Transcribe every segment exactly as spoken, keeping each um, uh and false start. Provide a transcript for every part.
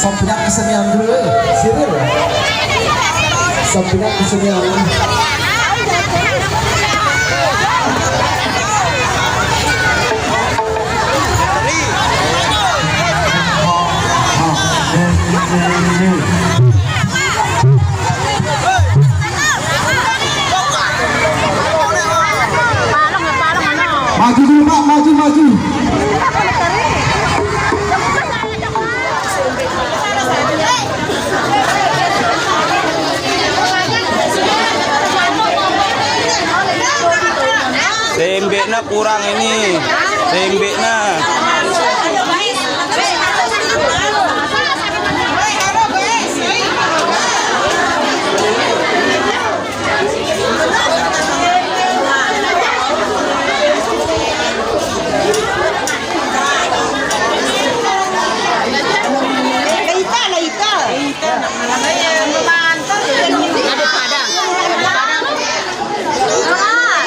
Sampiran kesenian dulu, eh. Siril. Sampiran kesenian. Maju dulu, Pak, maju, maju. Sembekna kurang ini. Sembekna.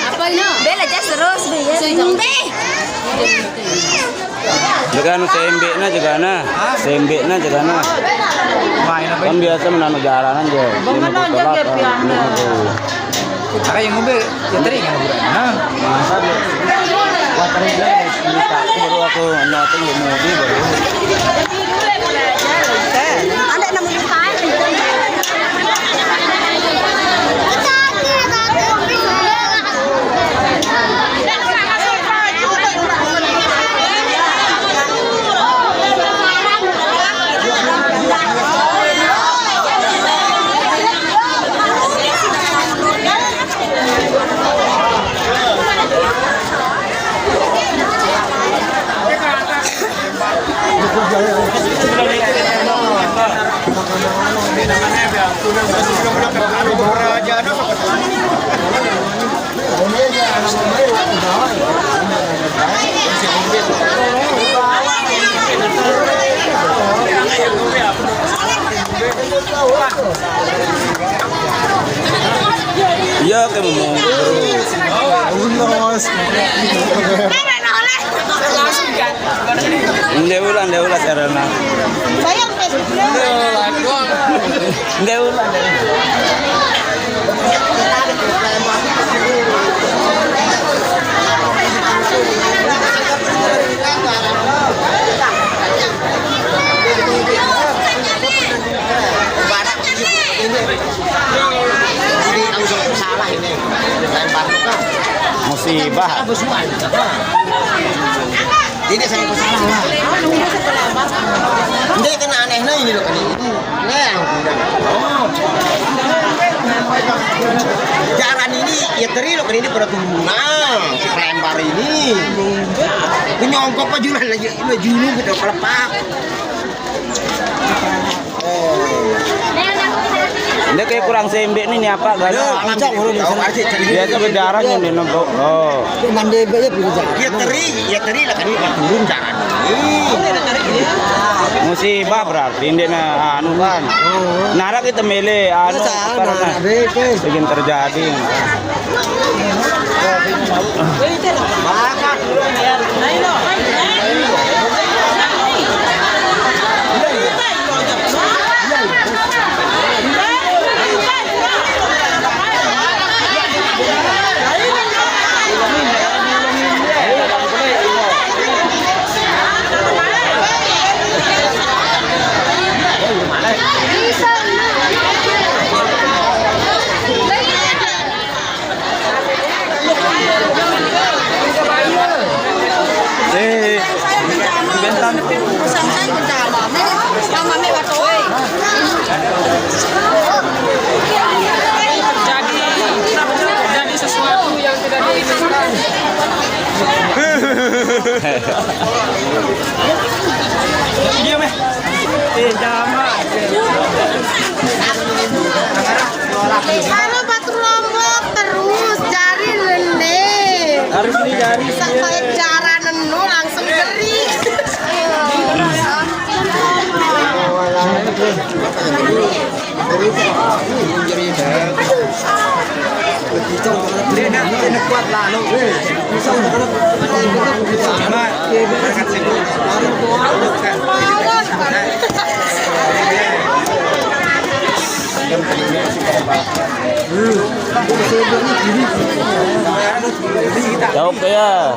Apa ini? Bela jas terus, Be, ya. Senyum, Be. Jagana sembekna, jagana. Sembekna, jagana. Main apa? Kan biasa menanu jaranan je. Bang, mana aja dia pian. Ada yang ngombe, ya teri kan, bukan? Nah. Masa dia? Wah, teri dia ada cerita. Aku baru aku nonton di movie baru. Eh, ada nama bukan? Iya, kayak mau. Ulos. Langsung kan. Ndeula, ndeula carana. Saya sampai. Ndeula, ndeula. Ini langsung salah ini. Lempar. Musibah. Ini saya pesan lah. Ini kena anehnya ini loh, ini. Ini yang udah. Oh. Jalan ini ya teri loh, ini pada turunan. Si pelempar ini. Ini nyongkok aja lah, lagi, lagi dulu gitu, kelepak. Ini kayak kurang sembek nih, nyapa gak ada. Aduh, kacau, bro, biasa. Biasa berdarah nih, nih, nembok. Oh. Mandi aja bisa. Ya teri, ya teri lah kan turun jalan. Musibah berarti ini nah anu kan. Narak kita mele anu. Biasa, apa nah, namanya? Bikin terjadi. Eh, bentar. Jadi, jadi sesuatu yang tidak diinginkan. Diam, eh. Eh, jangan. Kalau batu lombok terus jari nene. Harus ini jari. Sampai cara nenu langsung geri. Dia nak, dia nak kuat lah, lo. Jawab kaya.